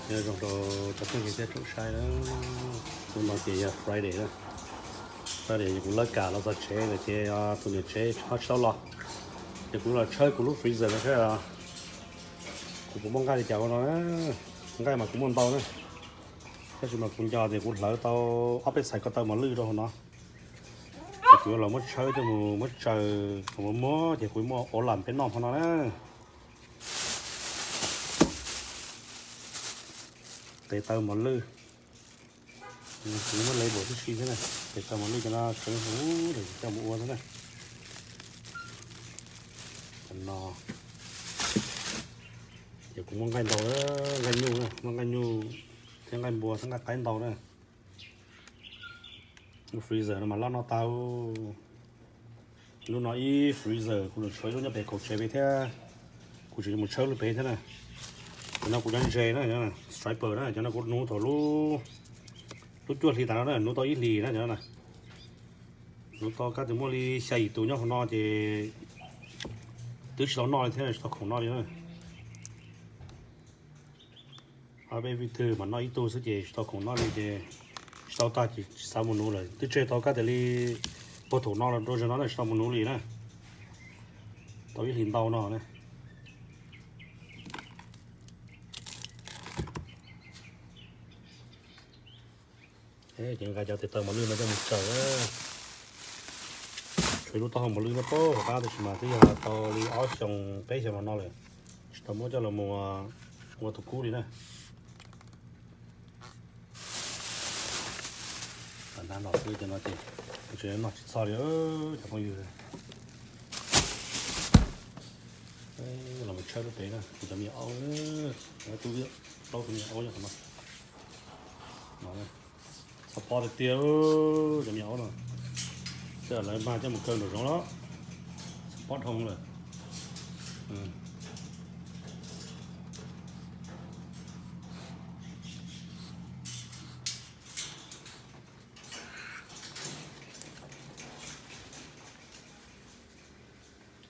Nyob zoo rau cov phooj ywg thiab tsoom saib na, hnub no ces yog Friday na. Friday kuv lawv kam los txog tsev lawm ces tus niam tsev ho tsis tau los, ces kuv los tshawb kuv lub freezer no saib kuv puas muaj nqaij li cas ua no na. Nqaij mas kuv muaj ntau na, tab sis mas kuv nco tias kuv hlawv tau ob peb txhais ko taw mos lwj rau hauv no. Ces kuv yuav los muab tshawb coj mus muab tsaws kom muab muab ces kuv muab ua lam peb noj hmo no na. Tes taw mos lwj, kuv muab label tib si xwb na. Tes taw mos lwj cov no tseev huv coj mus ua xwb na. Cov no ces kuv muaj nqaij ntau, nqaij nyuj na, muaj nqaij nyuj thiab nqaij npua thiab nqaij qaib ntau na. Lub freezer no mas loj noj tag. Lub no ib freezer kuv tseem tshuav ib lub nyob pem kaum tsev pem thiab, kuv tseem yuav mus tshawb lub pem thiab na. Cov no kuv cov ntses na, striper na, cov no kuv nuv thaum lub, lub cuaj hlis tas no na, nuv tau ib hlis na cov no na. Nuv tau kab tis muaj li xya yim tus nyob hauv no ces twb tsis tau noj li thiab, tsis tau khoom noj li na. Ob peb vij twg mas noj ib tug xwb ces tsis tau khoom noj li ces tsis tau tag ces tsis xav mus nuv lawm. Twb tseg tau kab tis li puag thaum no los rau zaum no na tsis tau mus nuv li na. Tau ib hlis ntau no na. Ces nqa cov tes taw mos lwj no coj mus tsaws. Tshuav ib lub taub hau mos lwj nyob puag hauv qab tab sis mas twb yog tau li ob xyoo peb xyoo los no lawm, tsis tau muab coj los mus ua tus kub li na. Tam nag los xwb cov no ces kuv tseem noj tsis txog li cov phooj ywg. Los mus tshawb lub pem na, kuv cov me nyuam aub, tub plaub tus me nyuam aub nyob qhov no. Txhob pob tiag tiag, cov me nyuam aub no. Tej zaum lawv mag coj mus kaw nraum zoov los txhob pob dhau lawm.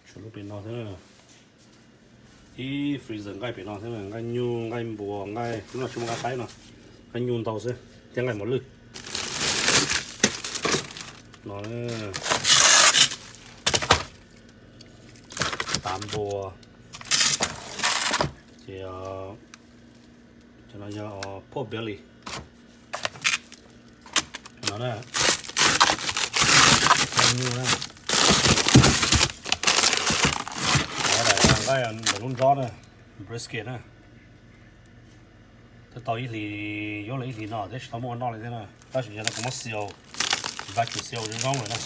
Tshuav lub pem no xwb na. Ib freezer nqaij pem no xwb na, nqaij nyuj, nqaij npua, nqaij, lub no tsis muaj nqaij qaib no, nqaij nyuj ntau xwb thiab nqaij mos lwj no. Tav npua, ces cov no yog pork belly no na. Nqaij ntawm lub nrob na, brisket na. Twb tau ib hlis, yuav luag ib hlis no thiab tsis tau muab ua noj li thiab na. Tab sis yog no kuv muab xio, vacuum seal zoo zoo lawm na.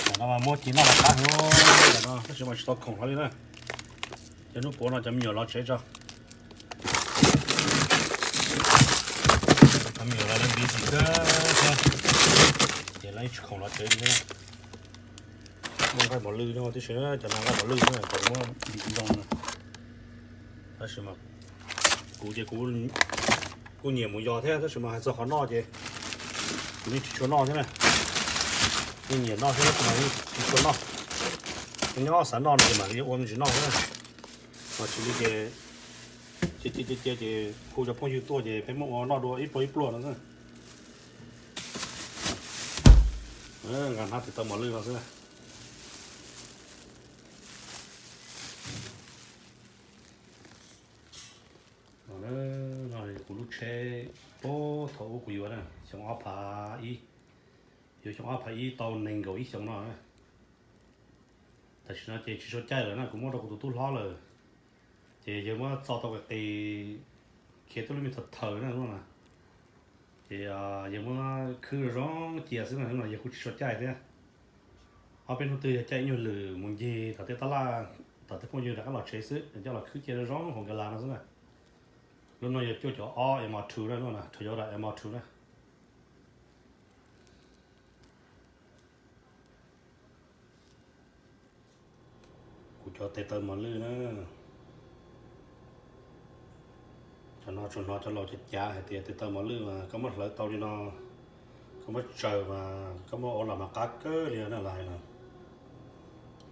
Tam no mas muab ci noj mas qab heev no, tab sis mas tsis tau khoom hlo li na. Ces hnub puav no cov me nyuam los tsev tso. Cov me nyuam los lawv busy kawg thiab, ces lawv tsis khoom los tsev li na. Muaj nqaij mos lwj no tib si, cov no nqaij mos lwj na, cov muab ntim ntoo na. Tab sis mas kuv ces kuv kuj nyiam mus yos thiab, tab sis mas hais txog qhov noj ces kuv yeej tsis tshua noj thiab na. Yeej nyiam noj thiab tab sis mas yeej tsis tshua noj. Nyob xav noj no ces mam li ua me ntsis noj thiab. Mas tsis li ces cia cia cia ces hu cov phooj ywg tuaj ces peb muab ua noj dua ib pluag ib pluag no xwb. Nqa hnab tes taw mos lwj no xwb na. No, no kuv lub tsheb puag thaum ub kuv yuav na, xyoo ob phav ib, yuav xyoo ob phav ib tau nees nkaum ib xyoo no na. Tam sim no ces tsis tshua caij lawm na, kuv muab rau kuv tus tub hlob lawm. Ces yawg muab txo tau qis qis, khiav tib lub me thaw thaws na no na. Ces yawg muab khwb zoo cia xwb na, yawg kuj tsis tshua caij thiab. Ob peb hnub twg yog caij ib nyuag lwm mus ncig tom tej tab laj, tom tej phooj ywg rov qab los tsev xwb, coj los khwb cia zoo zoo hauv nkas las no xwb na. Lub no yog cuaj caum ob M R two na, no na, Toyota M R two na. Kuv cov tes taw mos lwj na. Cov no tsuas hnov cov laus cav cav hais tias tes taw mos lwj mas koj muab hlawv tau li no, koj muab tsaws mas koj muab ua los mas qab kawg li na, lawv hais no.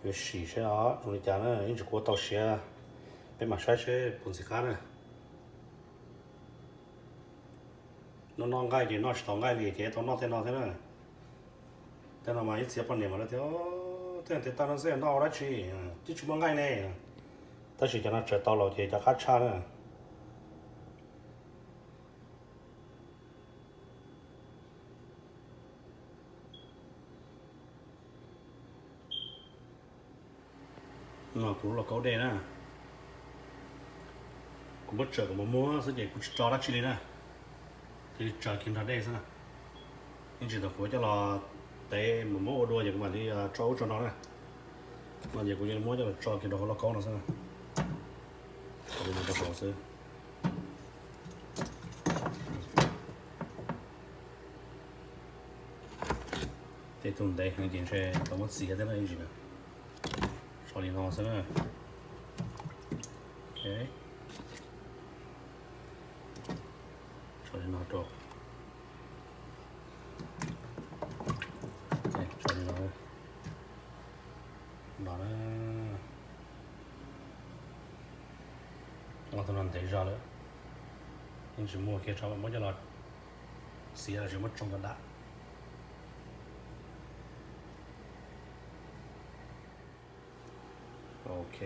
Yuav sim seb zoo li cas na, yeej tsis kuv tau siav, peb mam saib seb puas ntxim qab na. Noj noj nqaij ces noj tsis tau nqaij li ces tau noj tej no thiab na. Tej no mas ib txhia poj niam mas lawv tias, tej tes taw no xwb noj ua dab tsi, twb tsis muaj nqaij ne. Tab sis cov no tsaws tau los ces cov qab tshaj na. No kuv lub lauj kaub dej na, kuv muab tsaws kom muag muag xwb ces kuv tsis tso dab tsi li na, cia li tsaws kiag nrog dej xwb na. Ib ntsis thaum kuv coj los tev mus muab ua dua ces kuv mam li tso ub tso no na. No ces kuv cia li muab coj los tso kiag rau hauv lauj kaub no xwb na. Tso li no rau hauv xwb. Tej tug ntev heev ces ntshe tau muab txiav thiab na ib ntsis na. Tso li no xwb na. Tso li no rau. Tso li no. No na. Tus no ntev zog lawm, yeej tsis muag kiag, tso muab coj los xiav los tsis muab tsoo kom dam. Ok,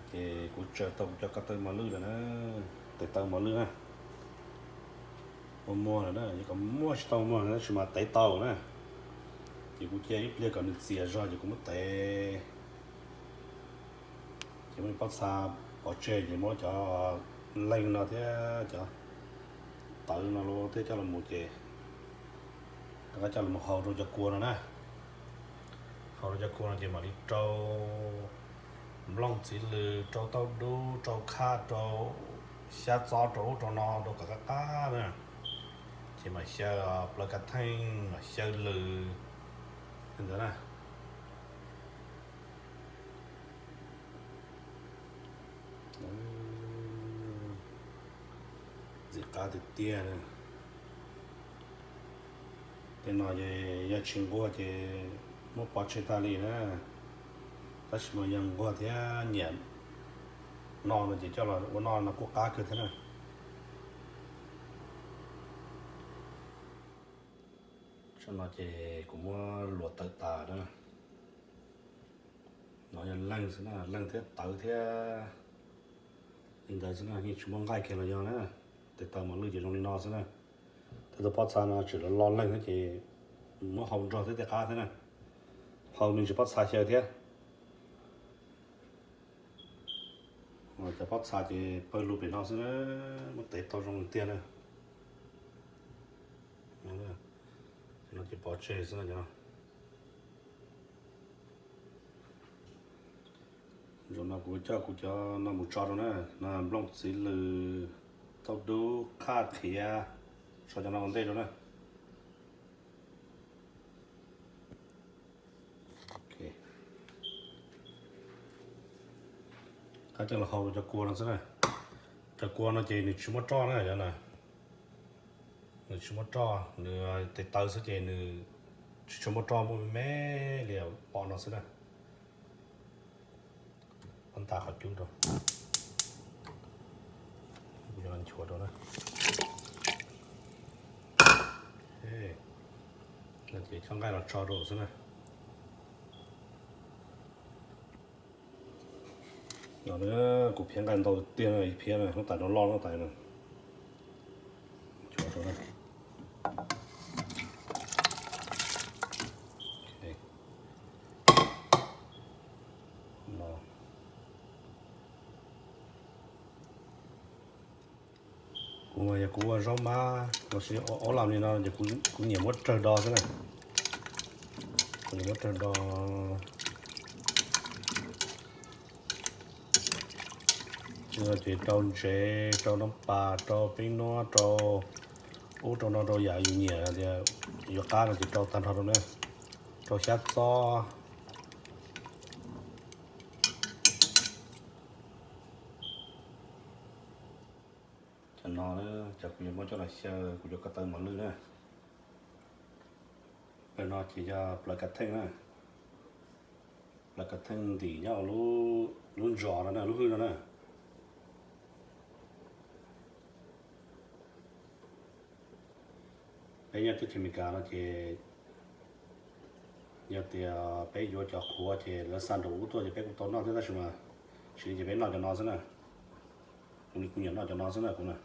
ces kuv tsaws tau kuv cov ko taw mos lwj lawm na, tes taw mos lwj na. Muag muag lawm na, yuav kom muag tsis tau muag tab sis mas tev tau na. Ces kuv cia ib pliag kom nws txias zog ces kuv muab tev. Ces muab pob txha pov tseg ces muab cov leej no thiab cov tawv no los thiab coj los mus ces rov qab coj los hau rau cov kua no na. Hau rau cov kua no ces mam li rau nplooj txiv lws, rau tauj dub, rau khaj, rau xyab txob, rau ub rau no rau kom qab qab na. Ces mam xyaw plaws kav theej, mam xyaw lws li ntawd na. Ntxim qab tiag tiag. Tej no ces yog tsis nquag ces muab pov tseg tag li na. Tab sis mas yog nquag thiab nyiam noj no ces coj los ua noj no kuj qab kawg thiab na. Tsam no ces kuv muab luam tawm tas na. No yog leej xwb na, leej thiab tawv thiab li ntawd xwb na, yeej tsis muaj nqaij kiag los yog na. Tes taw mos lwj ces zoo li no xwb na. Tej tus pob txha no tseem los lo leej thiab ces muab hau nrog thiab tej qab thiab na. Hau me ntsis pob txha xyaw thiab. Cov pob txha ces pawg lug pem no xwb na, muab tev tau zoo tiag na. No ces pov tseg xwb no. Zaum no kuv coj kuv cov no mus tso rau na, no nplooj txiv lws, tauj dub, khaj, qhiav, tso cov no ua ntej rau na. Qab coj los hau rau cov kua no xwb na. Cov kua no ces nws tsis muaj roj na, cov na. Nws tsis muaj roj, nws tes taw xwb ces nws tsis tshua muaj roj, muaj me me li pom no xwb na. Ntaus qhov cub rau. Kuv yuav nchuav rau na. No ces coj nqaij los tso rau xwb na. No kuv phiab nqaij ntau tiag tiag, ib phiab na, hnub tas rau loj hnub tas na. Nchuav rau na. Kuv mas yog kuv ua zaub mab los sis ua ob lam li no ces kuv nyiam muab rawg do xwb na. Kuv nyiam muab rawg do. Ces rau ntsev, rau noob pas, rau peeb nuab, rau ub rau no, rau yam yus nyiam tias yuav qab no ces rau tag nrho rau na. Rau xyab txob. Cov no na, cov kuv yuav muab coj los xyaw kuv cov ko taw mos lwj na. Plaws no ces yog plaws kav theej na. Plaws kav theej ntim nyob lub ntsos no na, lub hwj no na. Peb nyob teb chaws Amelikas no ces yog tias peb yuav cov qhuav ces lawv xa nraum ub tuaj ces peb kuj tau noj thiab tab sis mas, sis ces peb noj cov no xwb na. Kuv li kuv nyiam noj cov no xwb na kuv na.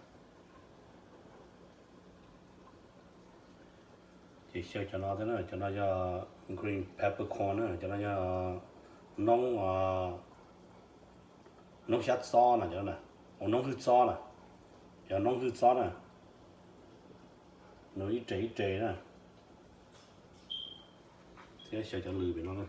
Ces xyaw cov no thiab na, cov no yog green peppercorn na, cov no yog noob, noob xyab txob na, cov no, ua noob hwj txob na, cov noob hwj txob na, nws ib res ib res na, thiab xyaw cov lws pem no na.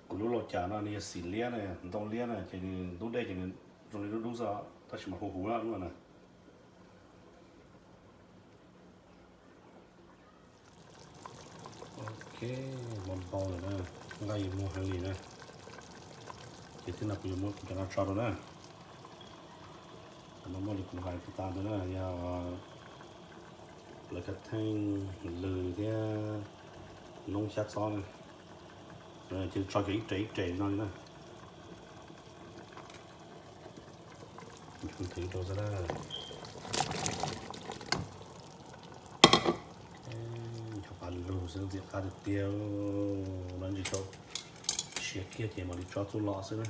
Kuv lub lauj kaub no nws yog xim liab na, ntoo liab na, ces nws ntub dej ces nws zoo li dub dub xwb, tab sis mas huv huv lub na. Ok, npau npau lawm na, nqaij yuav muag heev li na. Ces thiab no kuv yuav muab kuv cov no tso rau na. Cov no muaj li kuv hais puas tas ntawd na, yog lawv kab theej, lws thiab noob xyab txob na. Ces tso kiag ib res ib res no li na. Nchuav nthwv rau xwb na. Nchuav qab lug xwb ntxim qab tiag tiag. Lawv ntsis tau siav kiag ces mam li tso txuj lom xwb na.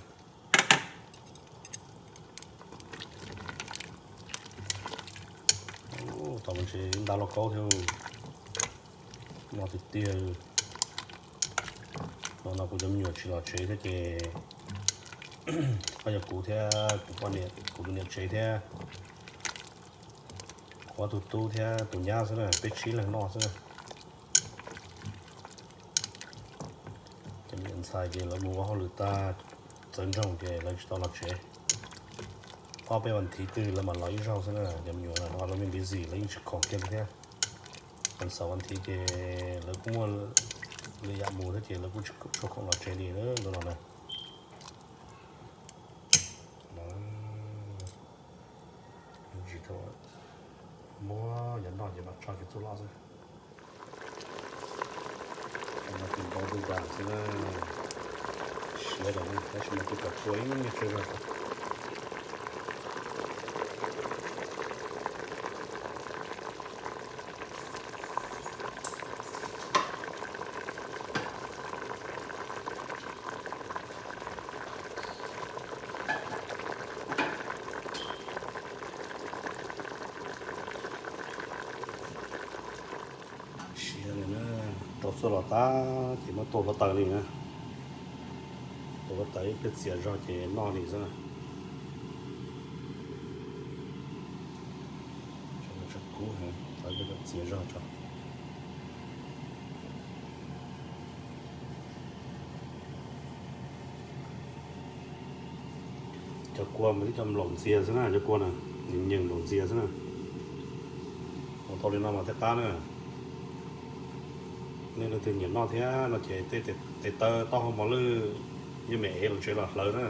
Tau mus tsev nta lauj kaub thiab. No tiag tiag. No no kuv cov me nyuam tsis los tsev thiab ces koj yog kuv thiab kuv poj niam, kuv tus niam tsev thiab kuv ob tug tub thiab tus nyab xwb na, peb tsib leeg noj xwb na. Ces me nyuam ntxhais ces lawv mus ua hauj lwm tag, txawv ntsoog ces lawv tsis tau los tsev. Ob peb vas thiv twg lawv mam los ib zaug xwb na. Cov me nyuam no lawv me busy, lawv yeej tsis khoom kiag li thiab. Vas xaum vas thiv ces lawv kuj muaj lwm yam mus thiab ces lawv kuj tsis tshua khoom los tsev li ntu no na. Muab yov noj ces mam tso kiag txuj lom xwb. Tus npau ntau ntau xwb na, siav lawm tab sis mas tus kom tshua ib nyuag tsawg zog. Siav lawm na, rau txuj lom tag ces muab tua huab tais li na. Tua huab tais ib pliag txias zog ces noj li xwb na. Txias zog tso. Cov kua mas tib co nplaum ntxias xwb na, cov kua na, nws nyeem nplaum ntxias xwb na. Ua tau li no mas thiaj qab na. Nej leej twg nyiam noj thiab no ces tej tes taw taub hau mos lwj yeej meem ev los tsev los hlawv na.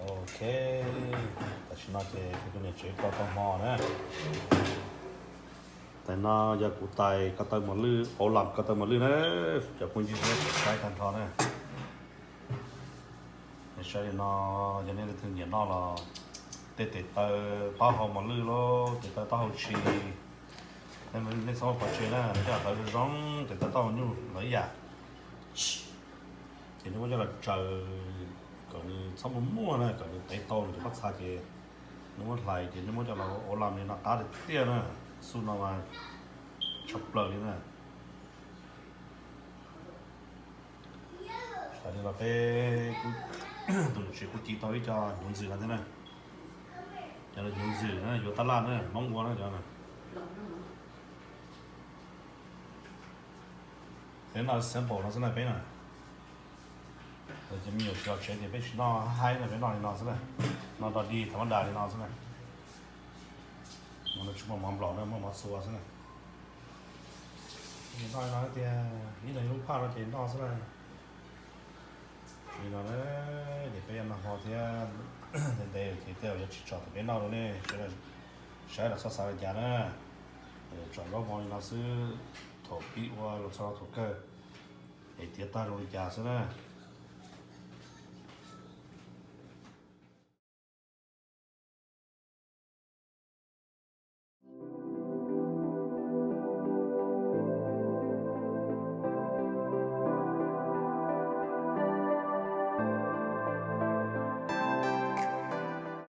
Ok, tam sim no ces kuv tus niam tsev ko tau hmo na. Tais no yog kuv tais ko taw mos lwj, auv lam ko taw mos lwj na, cov phooj ywg saib tag nrho na. Saib li no, yog nej leej twg nyiam noj los tej tes taw taub hau mos lwj los tes taw taub hau tshis, nej txhob pov tseg na, coj hlawv zoo zoo, tes taw taub hau nyuj los ib yam. Ces nej muab coj los tsaws kom nws txhob muaj muaj na, kom nws tev tau nws cov pob txha ces nej muab hlais ces nej muab coj los ua lam li no qab tiag tiag na. Xu no mas tshaj plaws li na. Tam sim no peb, tus niam tsev kuj ci tau ib co hnyuv ntxwm no thiab na. Cov hnyuv ntxwm na, yuav tab laj na, Hmoob ua na cov na. Peb noj sample no xwb na peb na. Cov me nyuam tsis los tsev ces peb tsis noj haib na, peb noj li no xwb na. Noj dog dig thaum mab das li no xwb na. No tsis muaj mov nplaum na, muaj mov txua xwb na. Noj li no tiag, ib leeg ib lub phaj no ces noj xwb na. Li no na, ces peb yuav noj hmo thiab ntev ntev ces tej zaum yuav tsis tso rau peb noj rau nej sawv daws txhob xav li cas na. Tso zaub hmo li no xwb, thaum pib ua los txog thaum kawg es tiav tag zoo li cas xwb na.